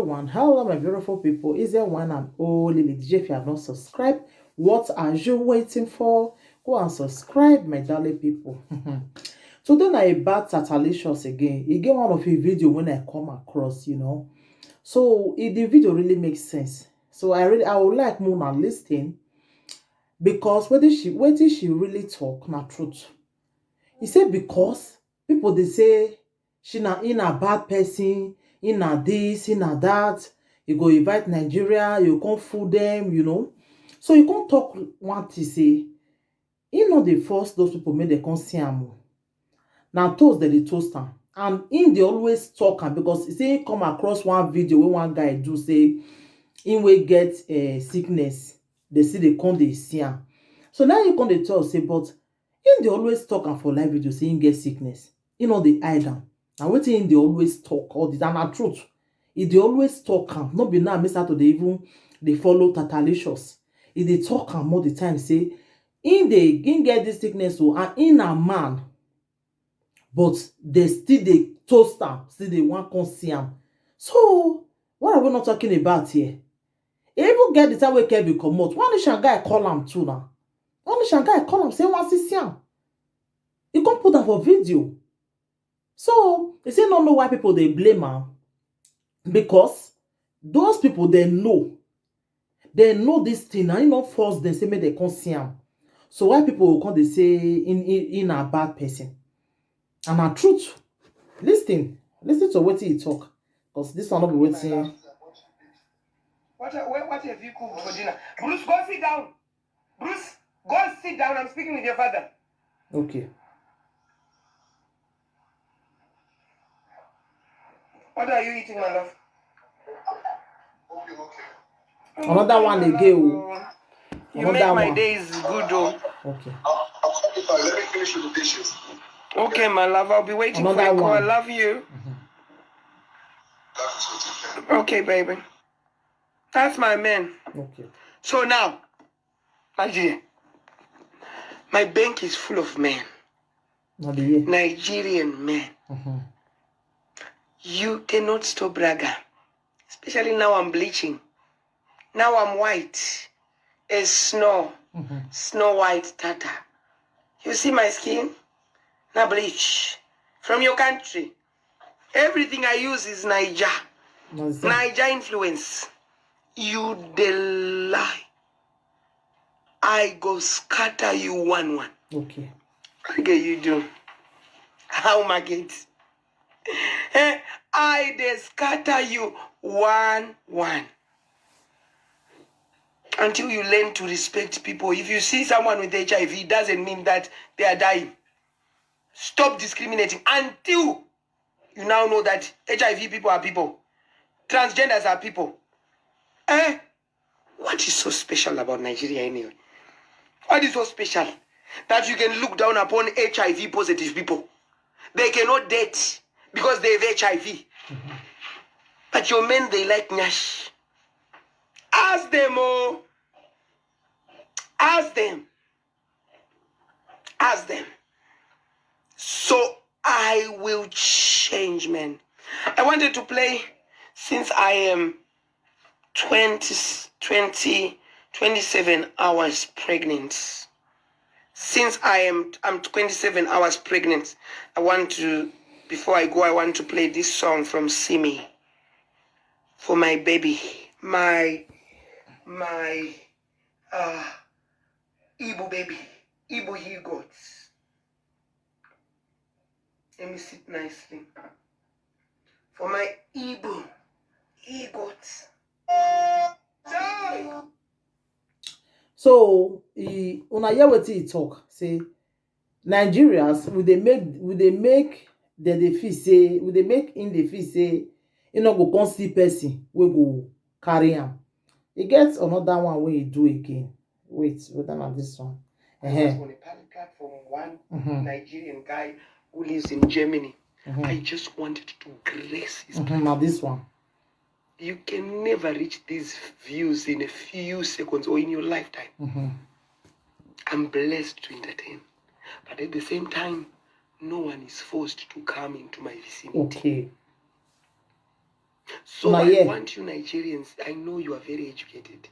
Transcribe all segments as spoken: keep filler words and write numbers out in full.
One, hello, my beautiful people. Is there one and only Lady J? If you have not subscribed, what are you waiting for? Go and subscribe, my darling people. Today na about Tatalicious again. E get one of his video when I come across, you know. So e, the video really makes sense. So I really, I would like more na listen, because wetin she, wetin she really talk na truth. He say because people dey say she na, he na bad person, he na this, he na that. He go invite Nigeria, you come fool them, you know. So you come talk one thing say he no dey force those people make they come see am o. Na toast dem dey toast am, and him dey always talk am, because he say he come across one video wey one guy do say him wey get uh, sickness, they see they come dey see am. So now you come dey tell say, but him dey always talk am for live video say him get sickness. He no dey hide am. Na wetin him dey always talk all the time, na truth. He dey always talk am. No be now me start to dey even dey follow Tatalicious. He dey talk am all the time say him dey, him get this sickness o, and him na man, but they still dey toast am, still dey wan come see am. So what are we not talking about here? E even get the time wey Kevin comot, one Asian guy call am too now. One Asian guy call am say he wan see see am. He come put am for video. So he say no know why people dey blame am, because those people dem know, dem know this thing, na him no force dem say make dem come see am. So why people go come dey say he, he, he na bad person? And na truth. Listen, listen to wetin he talk, because this one no be wetin. What, what, what have you cooked for dinner? Bruce, go sit down. Bruce, go and sit down. I'm speaking with your father. Okay. What are you eating, my love? Another one again o. You make my days good o. Okay. Let me finish with the dishes. Okay, my love, I'll be waiting for your call. I love you. Okay, baby. That's my man. Okay. So now, Nigeria, my bank is full of men. Nigerian men. You cannot stop Braga, especially now I'm bleaching. Now I'm white as snow, snow white Tata. You see my skin? Now bleach. From your country. Everything I use is Niger. Niger influence. You dey lie. I go scatter you one one. Okay. What get you do? How market? Eh, I dey scatter you one one. Until you learn to respect people. If you see someone with H I V, it doesn't mean that they are dying. Stop discriminating until you now know that H I V people are people. Transgenders are people. Eh? What is so special about Nigeria anyway? What is so special that you can look down upon H I V positive people? They cannot date because they have H I V. But your men, they like nyash. Ask them, oh. Ask them. Ask them. So I will change, man. I wanted to play since I am twenty, twenty, twenty-seven hours pregnant. Since I am, I'm twenty-seven hours pregnant, I want to, before I go, I want to play this song from Simi for my baby, my, my, uh, Igbo baby, Igbo he got. Let me sit nicely. For my Igbo he got. So he, una hear wetin he talk, say Nigerians, we dey make, we dey make dem dey feel say, we dey make him dey feel say he no go come see person wey go carry am. E get another one wey he do again. Wait, whether na this one. I was on a public platform, one Nigerian guy who lives in Germany. I just wanted to grace his platform. Now this one. You can never reach these views in a few seconds or in your lifetime. I'm blessed to entertain. But at the same time, no one is forced to come into my vicinity. Okay. So I want you Nigerians, I know you are very educated.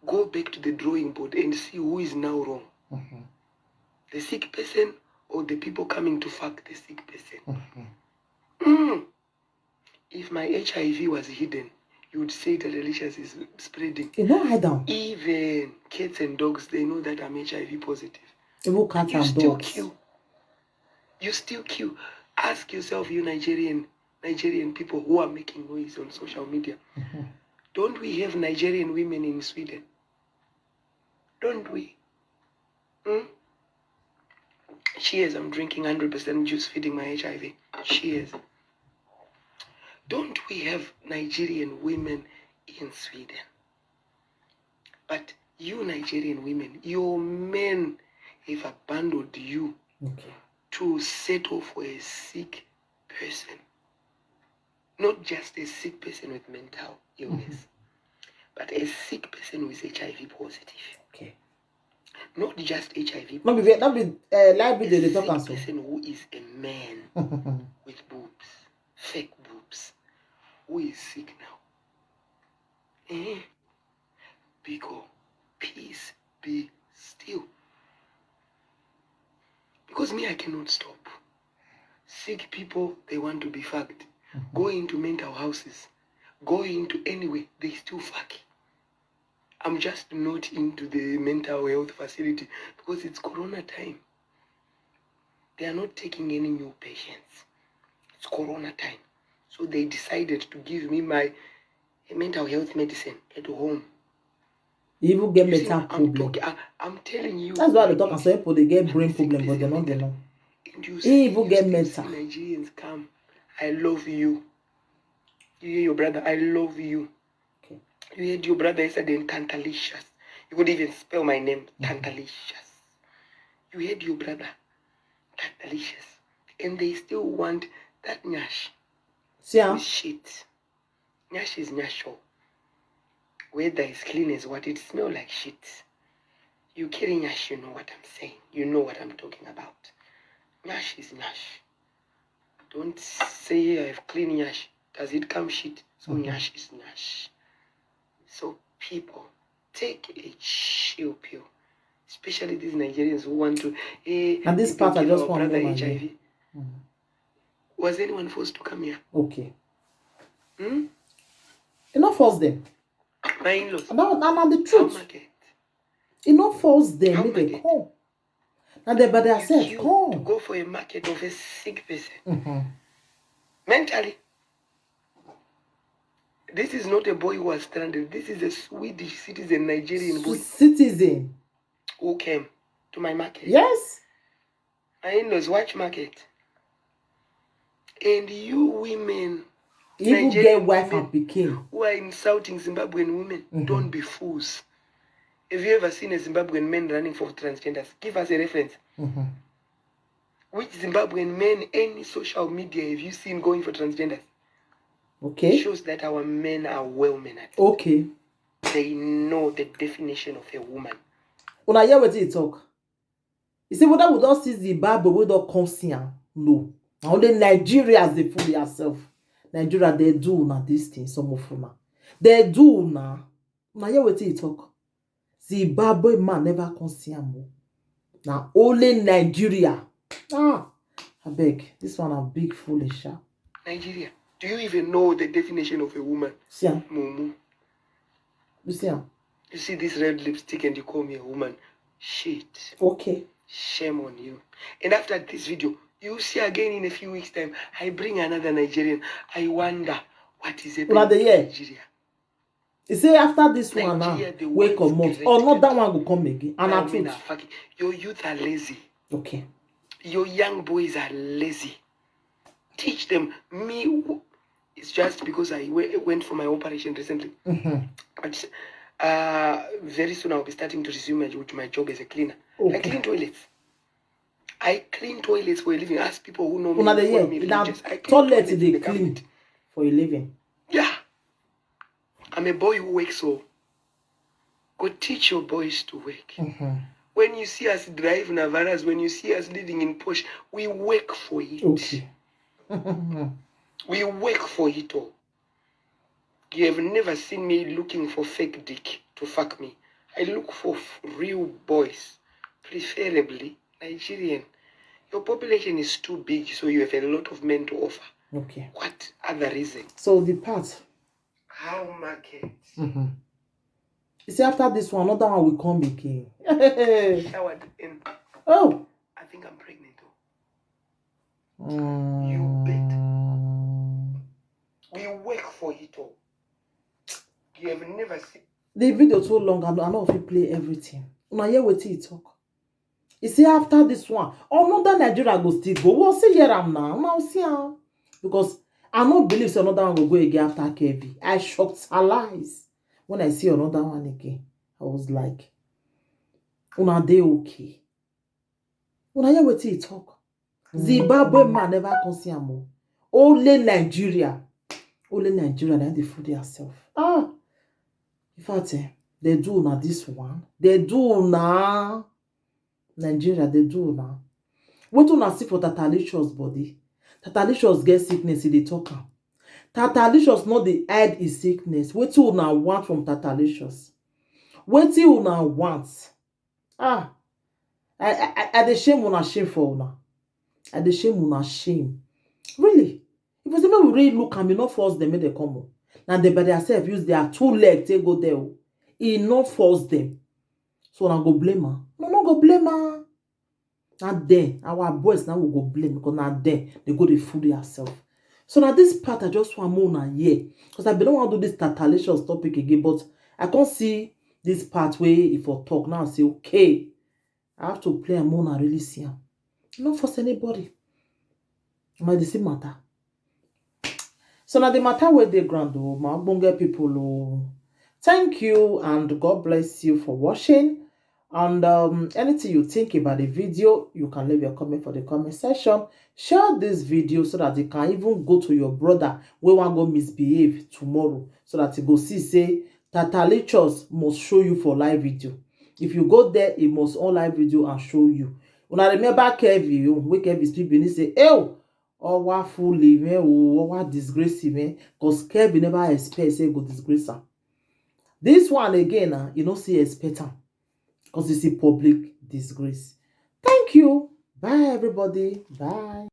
Go back to the drawing board and see who is now wrong. The sick person or the people coming to fuck the sick person. Mm. If my H I V was hidden, you would say that Delicious is spreading. You know, hide down. Even cats and dogs, they know that I'm H I V positive. Even cats and dogs. You still queue. You still queue. Ask yourself, you Nigerian, Nigerian people who are making noise on social media. Don't we have Nigerian women in Sweden? Don't we? Hmm? Cheers, I'm drinking hundred percent juice feeding my H I V. Cheers. Don't we have Nigerian women in Sweden? But you Nigerian women, your men have abandoned you to settle for a sick person. Not just a sick person with mental illness, but a sick person who is H I V positive. Okay. Not just H I V. No be, no be, uh, live video dey talk am so. A sick person who is a man with boobs, fake boobs, who is sick now. Eh? Because peace be still. Because me, I cannot stop. Sick people, they want to be fucked. Go into mental houses. Go into anywhere, they still fuck. I'm just not into the mental health facility because it's corona time. They are not taking any new patients. It's corona time. So they decided to give me my mental health medicine at home. You even get mental problem. I'm telling you. That's why the talk and some people, they get brain problem, but they no get none. He even get mental. Nigerians come. I love you. You hear your brother? I love you. Okay. You heard your brother yesterday in Tantalicious. You could even spell my name, Tantalicious. You heard your brother, Tantalicious. And they still want that nyash. See, ah? Shit. Nyash is nyash. Whether it's clean as what, it smell like shit. You carry nyash, you know what I'm saying. You know what I'm talking about. Nyash is nyash. Don't say I have clean nyash. Does it come shit? So nyash is nyash. So people, take a chill pill. Especially these Nigerians who want to, eh, and this part I just want to know. H I V. Was anyone forced to come here? Okay. Hmm? You not force them. My in-laws. And that, and, and the truth. You not force them. Make they come. And they by themselves come. To go for a market of a sick person. Mentally. This is not a boy who was stranded. This is a Swedish citizen, Nigerian boy. Citizen. Who came to my market. Yes. My in-laws, watch market. And you women, even get wife and pikin, who are insulting Zimbabwean women, don't be fools. Have you ever seen a Zimbabwean man running for transgenders? Give us a reference. Which Zimbabwean men, any social media, have you seen going for transgenders? Okay. It shows that our men are well men at it. Okay. They know the definition of a woman. Una hear wetin he talk? He say whether we don see Zimbabwe wey don come see am, no. Na only Nigerians dey fool theirself. Nigeria dey do una this thing, some of una. Dey do una. Una hear wetin he talk? Zimbabwe man never come see am o. Na only Nigeria. Ah, abeg, this one na big foolish, sha. Nigeria, do you even know the definition of a woman? See am. Mumu. You see am. You see this red lipstick and you call me a woman. Shit. Okay. Shame on you. And after this video, you see again in a few weeks' time, I bring another Nigerian. I wonder what is happening to Nigeria. He say after this one now, wey comot, another one go come again. And na truth. Your youth are lazy. Okay. Your young boys are lazy. Teach them. Me, it's just because I went for my operation recently. But uh, very soon I'll be starting to resume with my job as a cleaner. Okay. I clean toilets. I clean toilets for a living. Ask people who know me. Una dey hear? Na toilet they clean for a living. Yeah. I'm a boy who works, so go teach your boys to work. When you see us drive Navaras, when you see us living in Porsche, we work for it. Okay. We work for it all. You have never seen me looking for fake dick to fuck me. I look for f- real boys, preferably Nigerian. Your population is too big, so you have a lot of men to offer. Okay. What other reason? So the part. How market? Mm-hmm. You see, after this one, another one will come again. Showered in. Oh. I think I'm pregnant. Mm. You bet. We work for it all. You have never seen. The video too long. I know if you play everything. Una hear wetin he talk. You see, after this one, another Nigeria go still go. We'll see here am now. Now see am. Because I no believe say another one go go again after Kevin. I shocked her lies when I see another one again. I was like, una dey okay. Una hear wetin he talk. Zimbabwe man never come see am o. Only Nigeria. Only Nigeria na dey fool theirself. Ah. In fact, eh, they do una this one. They do una. Nigeria, they do una. Wetin una see for Tatalicious body? Tatalicious get sickness, he dey talk am. Tatalicious no dey hide his sickness. Wetin una want from Tatalicious? Wetin una want? Ah, I I I- I dey shame una shame for una. I dey shame una shame. Really? If you say make we really look am, e no force them make they come o. Na they by themselves use their two leg take go there o. E no force them. So una go blame am? No, no go blame am. Na then our boys now we go blame because na then they go dey fool theirself. So now this part I just want more una hear because I been don't want to do this Tatalicious topic again, but I can't see this part where if I talk now say okay, I have to play am more una really see am. No force anybody. Una dey see matter. So now the matter where they ground o, my ogbonge people o. Thank you and God bless you for watching. And um, anything you think about the video, you can leave your comment for the comment section. Share this video so that it can even go to your brother wey wan go misbehave tomorrow, so that he go see say Tatalicious must show you for live video. If you go there, he must on live video and show you. Una remember Kevin o, wey Kevin speak Benin say, "Ew, owa fool him, eh, o, owa disgrace him, eh," 'cause Kevin never expect say he go disgrace am. This one again, ah, you no see expect am 'cause it's a public disgrace. Thank you. Bye, everybody. Bye.